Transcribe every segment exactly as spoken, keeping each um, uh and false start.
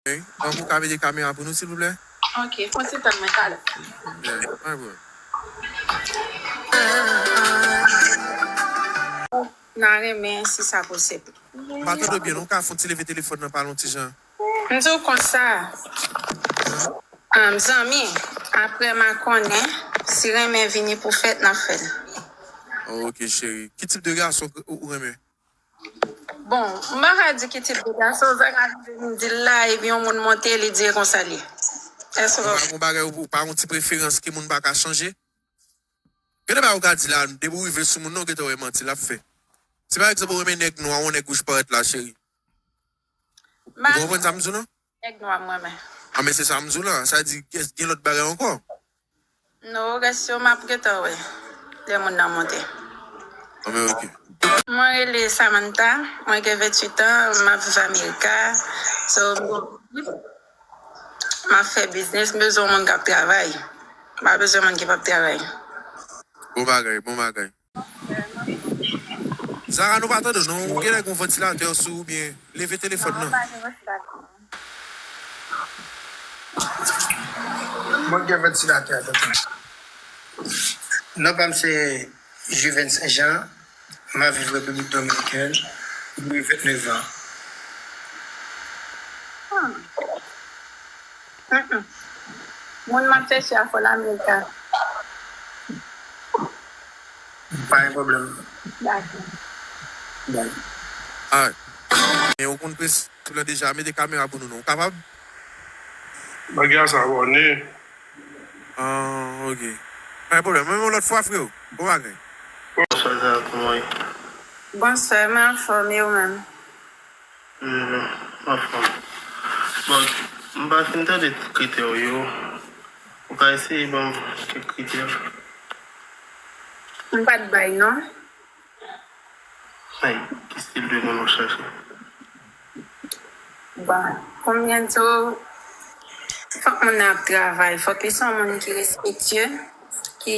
Wi. Ban m ou ka mete kamera pou nou, silvouplè? Ok, fon ti tan mwen talè. Yeah, my bro. N a renmen si sa posib. M pa tande w byen, non, ou ka fon ti leve telefòn nan, pale yon ti jan. M di w konsa, um, zanmi, apre m a konnen, si renmen vini pou fèt, n a fè l. Oh, ok, cheri. Ki tip de gason ou, ou renmen? Bon, m pa ka di ki tip de gason, sa ka rive m di l la, epi yon moun monte, li di e konsa l ye. Èske ou pa gon bagay, ou pa gon ti preferans ke moun pa ka chanje? Gen de bagay ou ka di la, depi w rive sou moun nan, ou gentan wè manti l ap fè. Si pa egzanp ou renmen nèg nwa, yon nèg wouj parèt la, cheri. Ou konprann sa m di w lan? Nèg nwa m renmen. Ah, men se sa m di w lan. Sa di, gen, gen lòt bagay ankò. Non, rès yo m ap gentan wè lè moun nan monte. Ah, men ok. Mwen rele Samantha, mwen gen venntuit an, m ap viv Amerika. So, m ap fè biznis, m bezwen yon moun k ap travay. M pa bezwen moun ki p ap travay. Bon bagay, bon bagay. Zara, nou pa tande w, non. Ou genlè gen yon vantilatè sou ou oubyen leve telefòn nan. Mwen gen vantilatè a, tonton. Non pa m se Juven Saint Jean, m ap viv Repiblik Dominikèn, m gen vennèf an. Hmm. Mm-mm. Moun m ap chèche a fò l Amerika. Pa gen pwoblèm. Dakò. Bye. Alright. Men ou konn prensip lan deja, mete kamera pou nou non. Ou kapab? Bagay sa abòne. Ah, ok. Pa gen pwoblèm. Men yon lòt fwa, freo. Bon bagay. Bonswa, Zara, kòman w ye? Bonswa, mwen anfòm, e ou menm? Wi, wi, anfòm. Bon, m pa fin tande tout kritè w yo. Ou ka eseye ban m kèk kritè? M pa t bay non. Ay, ki stil de moun ou chache? Bon, konbyen di w, fòk moun nan ap travay, fòk li se yon moun ki respektye, ki,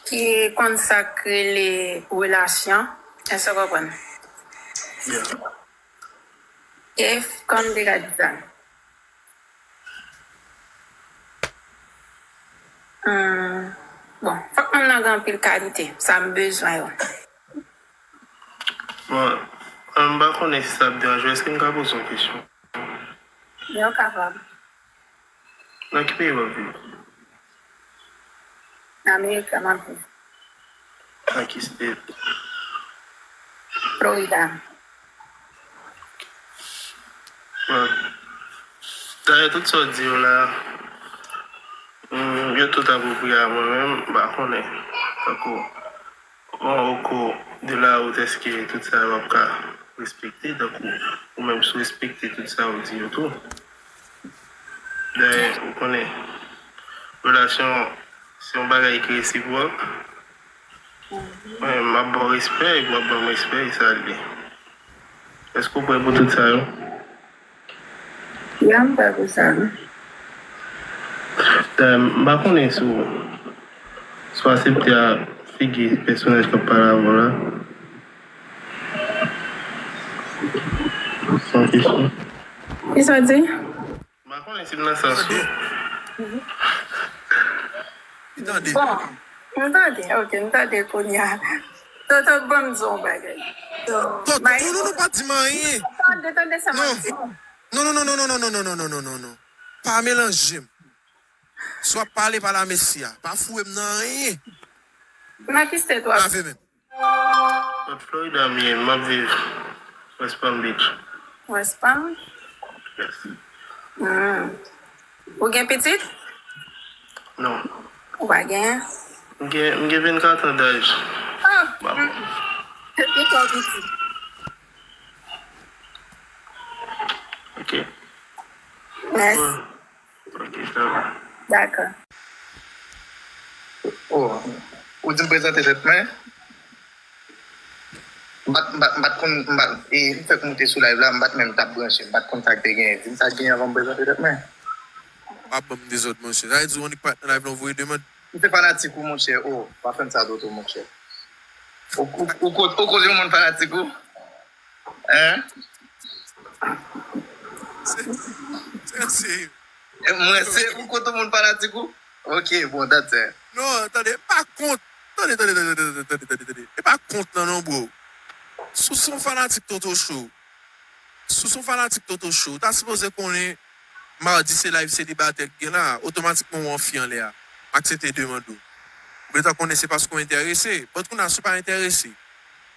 ki konn sa k rele relasyon, èske w konprann? Yeah. E kòm m te ka di sa. Hmm, bon, fòk moun nan gen anpil kalite, sa m bezwen yo. Bon, m pa konnen si sa ap deranje w, èske m ka poze yon kesyon? Yo kapab. Nan ki peyi w ap viv? Amerika m ap viv. Nan ki state? Florida. Bon. Dayè, tout sa w di yo la, mm, yo tout apwopriye a mwen menm, m pa konnen. Tankou, bon, au cours de la route, èske tout sa yo ap ka respekte? Tankou, ou menm si w respekte tout sa yo di yo tou. Dayè, ou konnen, relasyon, se yon bagay ki resipwòk. Mwen, m ap ba w respè, epi w ap ban m respè, e sa l ye. Èske w prè pou tout sa yo? Ya, m prè pou sa, wi. Dayè, m pa konnen si w, si w aksepte a figi pèsonaj k ap pale avè w la. Se yon kesyon. Kisa w di? M pa konnen si m nan sans ou. Li tande. Bon, m tande, ok, m tande kounye a. Toto, ban m di w yon bagay. Toto, non, non, non, pa di m anyen. Tande, tande sa m ap di. Non, non, non, non. Pa melanje m. Si w ap pale, pale a mesye a. Pa foure m nan anyen. Nan ki state w ap? Lave men m. Nan Florida m ye, m ap viv West Palm Beach. West Palm? Yes. Hmm. Ou gen pitit? Non. Ou pa genyen? M gen, m gen vennkat an daj. Ah! Ou twò piti. Ok. Mèsi. Bon. Ok, sa va. Dakò. Oh, ou di m prezante tèt mwen? M pa t, m pa t, m pa t konn, m pa t, e, m fèk moute sou live la, m pa t menm t ap branche, m pa t konn sa k te genyen. Di m sa k genyen avan m prezante tèt mwen. Pa ban m dezòd, monchè. Sa vle di ou annik parèt nan live la, ou voye demann? M se fanatik ou, monchè. Oh, pa fè m sa, Toto, monchè. Ou, ou, ou ko-, ou koz yon moun fanatik ou? Hein? Se, se, se, mwen, se ou kont tout moun fanatik ou? Ok, bon, that's it. Non, tande, e pa kont. Tande, tande, tande, tande, tande, tande, tande. E pa kont lan non, bro. Si w se yon fanatik Toto Show, si w se yon fanatik Toto Show, ou ta sipoze konnen madi se live selibatè ki gen la, otomatikman ou an fi anlè a. M aksepte demann ou. Ou gentan konnen se paske w enterese. But kounye a, si w pa enterese,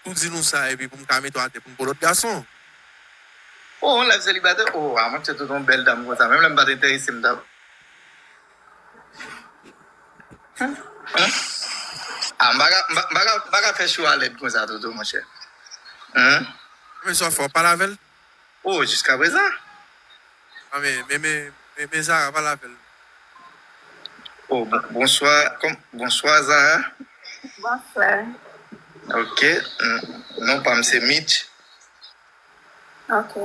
tou di nou sa epi pou m ka mete w atè pou m pran lòt gason. Oh, yon live selibatè? Oh, a, mwen se tout yon bèl dam konsa. Menm lè m pa t enterese, m t ap. Hein? Hein? Ah, m pa ka, m pa, m pa ka, m pa ka fè show a lèd konsa, Toto, monchè. Hein? Men sa w fè, w pale avè l? Oh, jiskaprezan. Ah, men, men, men, men, men Zara, pale avè l. Oh, bon, bonswa, kòm, bonswa, Zara. Bonswa. Ok, mm, non pa m se Mitch. Ok.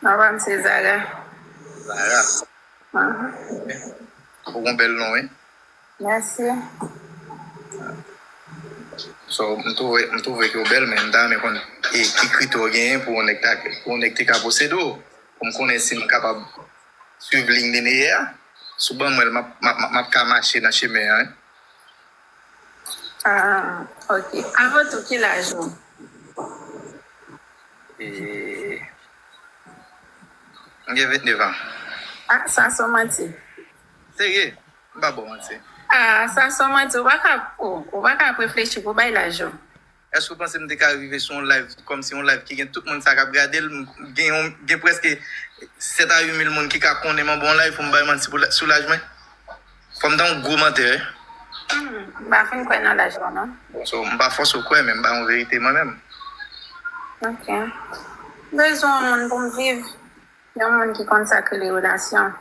Non pa m se Zara. Zara. Mhm. Ou gon bèl non, wi. Mèsi. So, m twouve, m twouve ke w bèl, men m ta renmen konn e ki kritè w genyen pou yon nèg ta, pou yon nèg te ka posede w. Pou m konnen si m kapab swiv liy lineya a. Si w ban mwen l, m ap, m ap, m ap ka mache nan chemen an, wi. Ah, ok. Avan tou, ki laj ou? E, m gen vennèf an. Ah, sa se manti. Serye? M pa ba w manti. Ah, sa se manti. Ou pa ka, ou, ou pa ka ap reflechi pou bay laj ou. Èske w panse m te ka rive sou yon live, kòmsi yon live ki gen tout moun sa k ap gade l, m gen yon, gen prèske sèt a uit mil moun ki ka konnen m anba yon live pou m bay manti pou la, sou laj mwen? Fò m ta yon gwo mantè, wi. Hmm, m pa fin kwè nan laj ou, non. Bon, so, m pa fòse w kwè, men m ba yon verite mwen menm. Ok. M bezwen yon moun pou m viv. Yon moun ki konn sa k rele relasyon.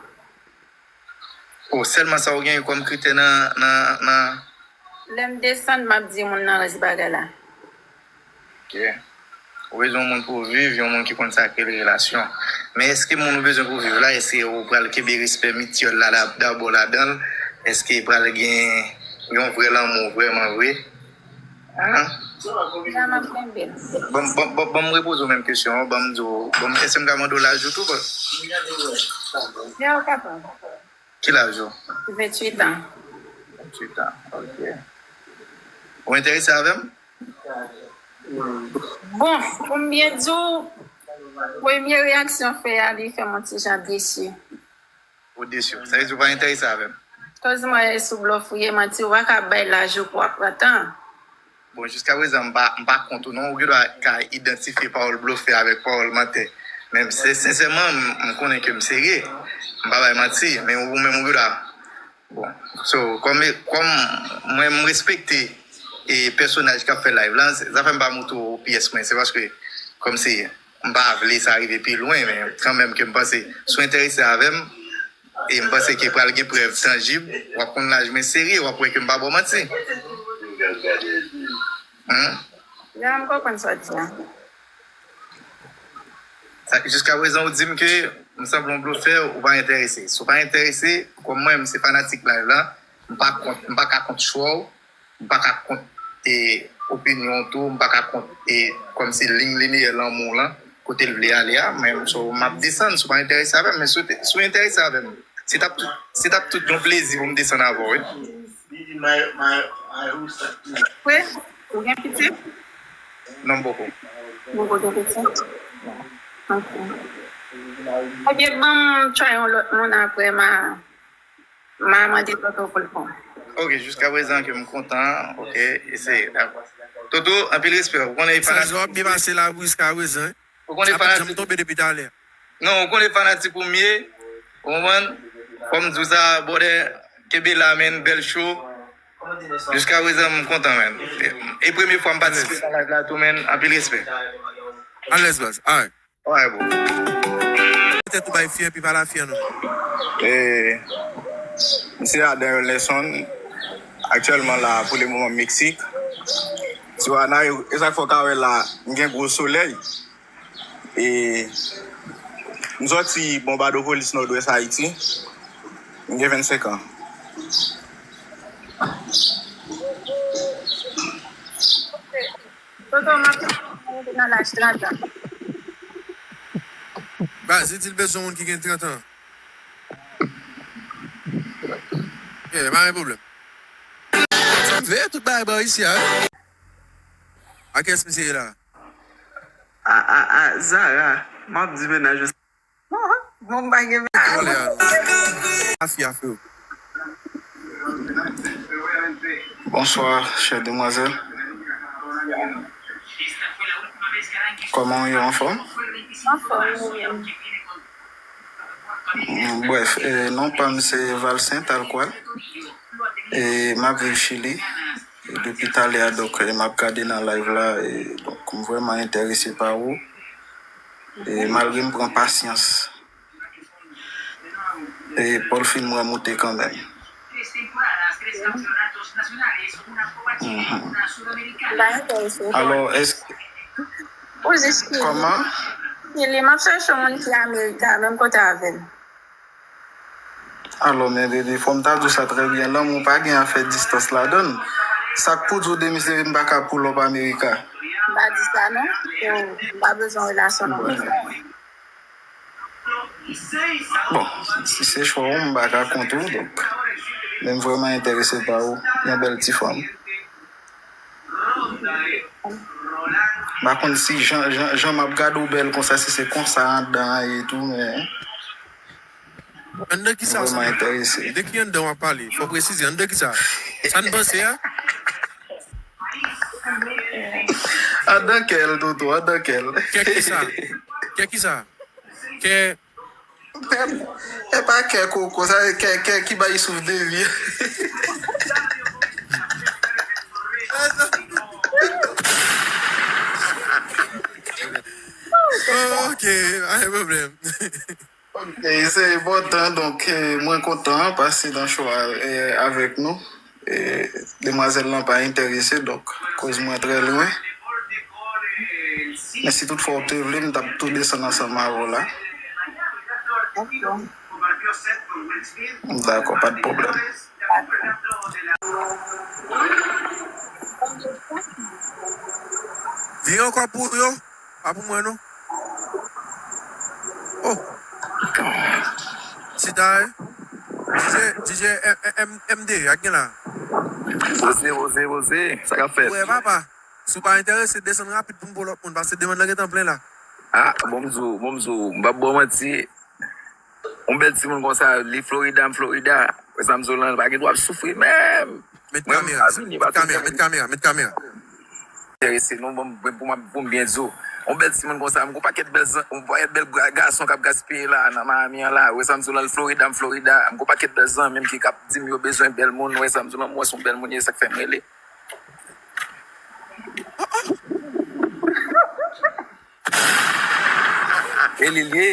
Oh, sèlman sa w genyen kòm kritè nan, nan, nan. Lè m desann, m ap di moun nan rès bagay la. Ok. Ou bezwen yon moun pou w viv, yon moun ki konn sa k rele relasyon. Men èske moun ou bezwen pou w viv la, èske ou pral kenbe respè mityèl la, la dabò ladan l? Èske pral gen yon vrè lanmou vrèman vre? Hein? Jan m ap kenbe l. Ban m, ban, ban, ban m repoze w menm kesyon an, ban m di w, ban m, èske m ka mande w laj ou tou, bro? Ya, ou kapab. Ki laj ou? Venntuit an. Venntuit an, ok. Ou enterese avè m? Bon, pou m byen di w, premye reyaksyon w fè a, li fè m yon ti jan desi. Ou desi. Sa vle di ou pa enterese avè m? Koz mwen sou blòf ou ye, manti, ou pa ka bay laj ou pou w ap pran tan. Bon, jiskaprezan, m pa, m pa kont ou non. Ou gendwa ka idantifye pawòl blofè avèk pawòl mantè. Men se, sensèman, m, m konnen ke m serye. M pa bay manti, men ou menm ou gendwa. Bon, so, kòm, kòm mwen, m respekte e pèsonaj k ap fè live la, se, zafè m pa montre w pyès mwen, se paske, kòmsi, m pa vle sa rive pi lwen, men kanmenm ke m panse, si w enterese avè m, e m panse ke pral gen prèv tanjib, w ap konn laj mwen serye, w ap wè ke m pa ba w manti. Hmm? Ya, m konprann sa w di a. Sa, jiskaprezan, ou di m ke m sanble yon blofè, ou pa enterese. Si w pa enterese, kòm mwen, m se fanatik live la, m pa kont, m pa ka kont chwa w, m pa ka kont, e, opinyon w tou, m pa ka kont, e, kòmsi liy lineya lanmou w lan, kote l vle ale a, men so, m ap desann, si w pa enterese avè m, men si w te, si w enterese avè m, se t ap tout, se t ap tout yon plezi pou m desann avè w, wi. Wi, ou gen pitit? Non, m poko. Ou poko gen pitit? Ok. Ok, ban m try yon lòt moun apre ma, ma mande Toto pou l pran. Ok, jiskaprezan ke m kontan, ok, eseye, dakò. Toto, anpil respè, ou konnen e fanatik. Sa w ap byen pase la jiskaprezan, wi. Ou konnen fanatik. Sa pa janm tonbe depi talè. Non, ou konnen fanatik ou m ye. Ou konprann? Fò m di w sa, brother, kenbe la, man, bèl show. Jiskaprezan, m kontan, man. E premye fwa m patisipe nan live la tou, man. Anpil respè. Alèz, baz. Alright. Alright, bro. Petèt ou bay fi an, pi pa la fi an, non. E, m se Adan Yolneson. Aktyèlman la, pou le moman, Meksik. Tijuana, e sa k fè w ka wè la, m gen gwo solèy. E, m sòti Bonbadopolis, Nòdwès Ayiti. M gen vennsenk an. Toto, m ap nan laj trant an. Baz, li di l bezwen moun ki gen trant an. Yeah, pa gen pwoblèm. Sa m veye tout bagay bò isi a, wi. A kiyès misye ye la? A, a, a, Zara, m ap di mennaj ou. Bon, m pa gen mennaj. Kòlè a. Afi, afi. Bonsoir, chère demoiselle. Kòman w ye, anfòm? Anfòm, ou menm? Bref, eh, non pa m se Valcent Alqual. E m ap viv Chili. E depi talè a, donk, eh, m ap gade nan live la. E, donk, m vrèman enterese pa ou. E malgre m pran pasyans, e pa w fin m remoute kanmenm. Mhm. Alò, èske... Ou jis ki... Kòman? Ki li, m ap chèche yon moun ki Amerika, menm kote avè m. Alò, men bebe, fò m ta di w sa trè byen. Lanmou pa gen afè distans ladan l. Sa k pou di w de misye m pa ka pull up Amerika? M pa di sa non. Yo, m pa bezwen relasyon non. Bon, si se chwa w, m pa ka kont ou, donk. Men m vrèman enterese pa ou. Yon bèl ti fanm. M pa konn si jan, jan, jan m ap gade w bèl konsa, si se konsa anndan an ye tou, men... Anndan ki sa, sa? Vrèman enterese. De ki anndan w ap pale? Fò w presize. Anndan ki sa? Sa n panse a? Anndan kè l, Toto, anndan kè l. Kè ki sa? Kè ki sa? Kè... E pa kè koko, sa se kè, kè ki bay souf de vi. Ok, pa gen pwoblèm. Ok, se enpòtan, donk, eh, mwen kontan pase nan show a, eh, avèk nou. Eh, demwazèl lan pa enterese, donk, koz mwen trè lwen. Men si toutfwa w te vle, m t ap tou desann ansanm avè w la. Dakò, pa t pwoblèm. Vire ankò pou yo. Pa pou mwen non. Oh. Chita, eh. D J, D J M, M, M D, ak gen la. Poze, poze, poze. Sa k ap fèt? Wè, papa. Si w pa enterese, desann rapid pou m bo lòt moun, paske demann lan gentan plen la. Ah, bon, m di w, bon, m di w, m p ap ba w manti. Yon bèl timoun konsa, li Florida, m Florida. Wè sa m di w lan, pa gen dwa ap soufri menm. Met kamera, met kamera, met kamera, met kamera. Enterese non, bon, pou m, pou m byen di w. Yon bèl timoun konsa, m gon pakèt bèl zan-, yon pakèt bèl ga-, gason k ap gaspiye la, nan Miami an la. Wè sa m di w lan, Florida, m Florida. M gon pakèt bèl zanmi m ki k ap di m yo bezwen bèl moun. Wè sa m di w lan, m wè se yon bèl moun ye, sa k fè m rele. E li l ye.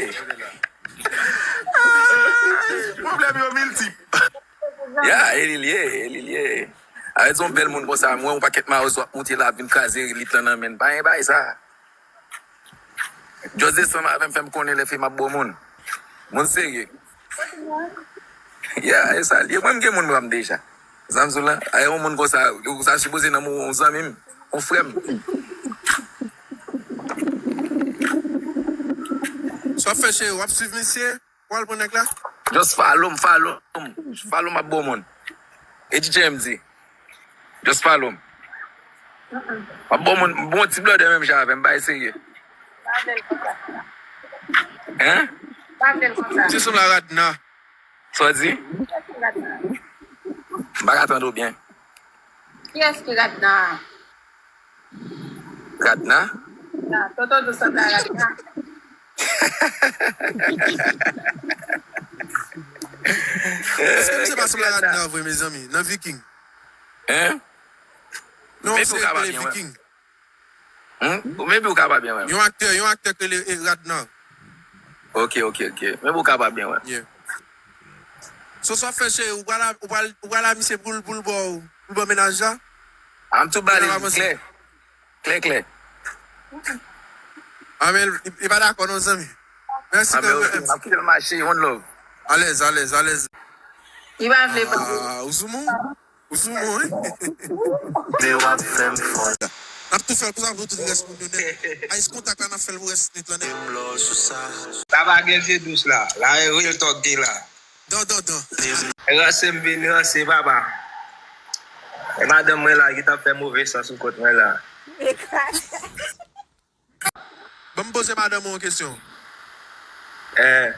Pwoblèm yo miltip. Ya, e li l ye, e li l ye. Avèk yon bèl moun konsa, mwen, yon pakèt mawozo ap moute la, ap vin kraze elit lan nan men l. Pa gen bagay sa. Just desann avè m, fè m konnen lè fini m ap ba w moun. Moun serye. Ya, e sa l ye. Mwen, m gen moun pa m deja. Sa m di w lan, a yon moun konsa, ou sa sipoze nan moun, yon zanmi m, yon frè m. Sa w ap fè, cheri? W ap swiv misye? W al pran nèg la? Just follow m, follow m. Follow m ap bon moun. E D J M D. Just follow m. M ap bon moun, bon ti blòdè menm jan avè m, bay serye. Hein? Ti sou la Radna. Sa w di? M pa ka tande w byen. Kiyès ki Radna a? Radna? Ah, Toto di w se pa Radna. Èske misye pa sanble a Radna vre, mezanmi? Nan Viking. Hein? Non, se rele Viking. Hmm? Maybe ou ka pa byen wè m. Yon aktè, yon aktè ki rele, eh, Radna. Ok, ok, ok. Maybe ou ka pa byen wè m. Yeah. So, sa w ap fè, cheri, ou pral, ou pral, ou pral a misye pou l, pou l ba w, pou l ba w mennaj la? I'm too bad, klè. Klè, klè. Ah, men, li, li pa dakò non, zanmi. Mèsi kanmenm. Ah, men, ok, m ap kite l mache, one love. Alèz, alèz, alèz. Li pa vle pale. Ah, ou sou moun? Ou sou mwen, wi. De w ap fè m fò. N ap tou fè l konsa pou tout rès moun yo nèt. Ice Contact la, n ap fè l pou rès nèt lan nèt. Sa pa gen je dous la. La e real talk ki la. Dan, dan, dan. Ranse m vin ranse, papa. E madanm mwen la ki t ap fè move san sou kont mwen la. Ban m poze madanm ou yon kesyon. Eh.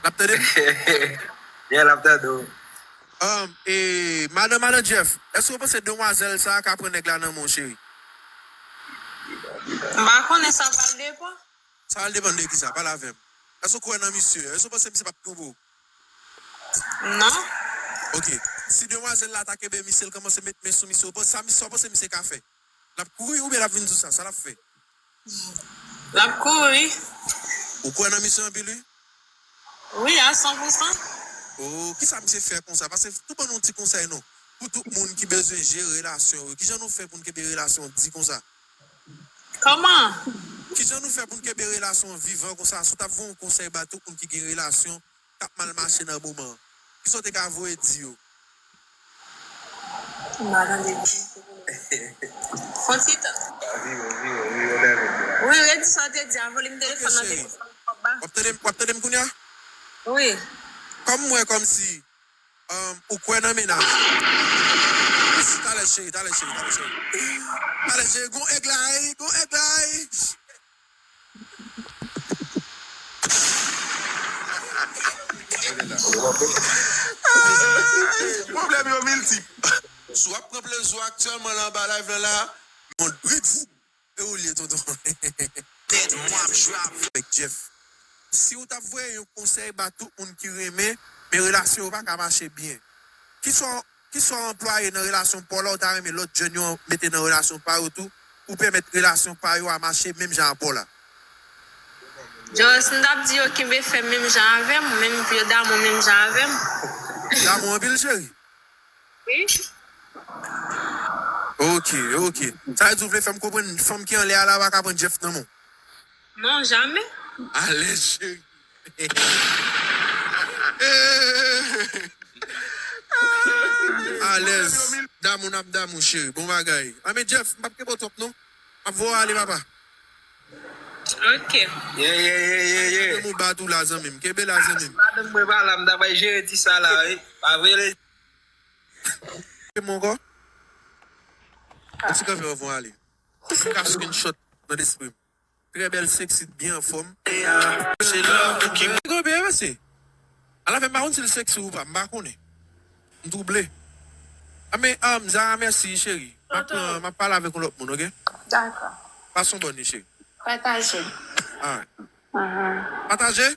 L ap tande m? Yeah, l ap tande w. Um, e madanm, madanm Jeff, èske w panse demwazèl sa a ka pran nèg la nan men w, cheri? M pa konnen, sa pral depann. Sa pral depann de ki sa? Pale avè m. Èske w kwè nan misye? Èske w panse misye p ap twonpe w? Non. Ok. Si demwazèl la ta kenbe misye, l kòmanse met men sou misye, w panse, sa misye, w panse misye ka fè? L ap kouri oubyen l ap vin di w sa? Sa l ap fè? L ap kouri. Ou kwè nan misye anpil, wi? Wi, a san pou san. Oh, kisa misye fè konsa? Pase tou ban nou ti konsèy non. Pou tout moun ki bezwen jere relasyon yo. Kijan nou fè pou n kenbe relasyon di konsa? Kòman? Kijan nou fè pou n kenbe relasyon vivan konsa? Si w t ap voye yon konsèy ba tout moun ki gen relasyon k ap mal mache nan moman an, kisa w te ka voye di yo? M pa tande byen. Fon ti tan. Vire, vire, vire, leve. Wi, redi sa w te di a, volim telefòn nan te desann twòp ba. W ap tande m, w ap tande m kounye a? Wi. Kòm m wè kòmsi, um, ou kwè nan mennaj. Talè cheri, talè cheri, talè cheri. Talè cheri, gon èg la, gon èg la. Pwoblèm yo miltip. Si w ap pran plezi w aktyèlman la anba live lan la, mon Brits, e ou l ye, tonton? Tèt mwen ap jwe avèk Jeff. Si w t ap voye yon konsèy ba tout moun ki renmen, men relasyon yo pa ka mache byen, kisa w Kisa w anplwaye nan relasyon pa w la, w ta renmen lòt jèn yo mete nan relasyon pa yo tou, pou pèmèt relasyon pa yo a mache menm jan a pa w la? Just, m t ap di yo kenbe fèm menm jan avè m, menm pou yo damou menm jan avè m. Damou anpil, cheri? Wi. Ok, ok. Sa vle di w vle fè m konprann fanm ki anlè a la pa ka pran Jeff nan men w? Non, jamè. Alèz, cheri. Alèz. Damou n ap damou, cheri. Bon bagay. Anben, Jeff, m p ap kenbe w twòp, non. M ap voye w ale, papa. Ok. Yeah, yeah, yeah, yeah, yeah. Kenbe m ou bat ou la, zanmi m. Kenbe la, zanmi m. Madanm mwen pa la, m ta bay jere ti sa la, wi. Pa vre, le. Kenbe m ankò. Yon ti kanpe, m ap voye w ale. M ka screenshot nan lespri m. Trè bèl, sexy, byen anfòm. Cheri, ou ki. Nèg yo byen pase. Ala fè m pa konn si l sexy ou pa, m pa konnen. M twouble. A men, um, Zara, mèsi, cheri. M ap pran, m ap pale avèk yon lòt moun, ok? Dakò. Pase yon bòn nwi, cheri. Pataje. Alright. Pataje?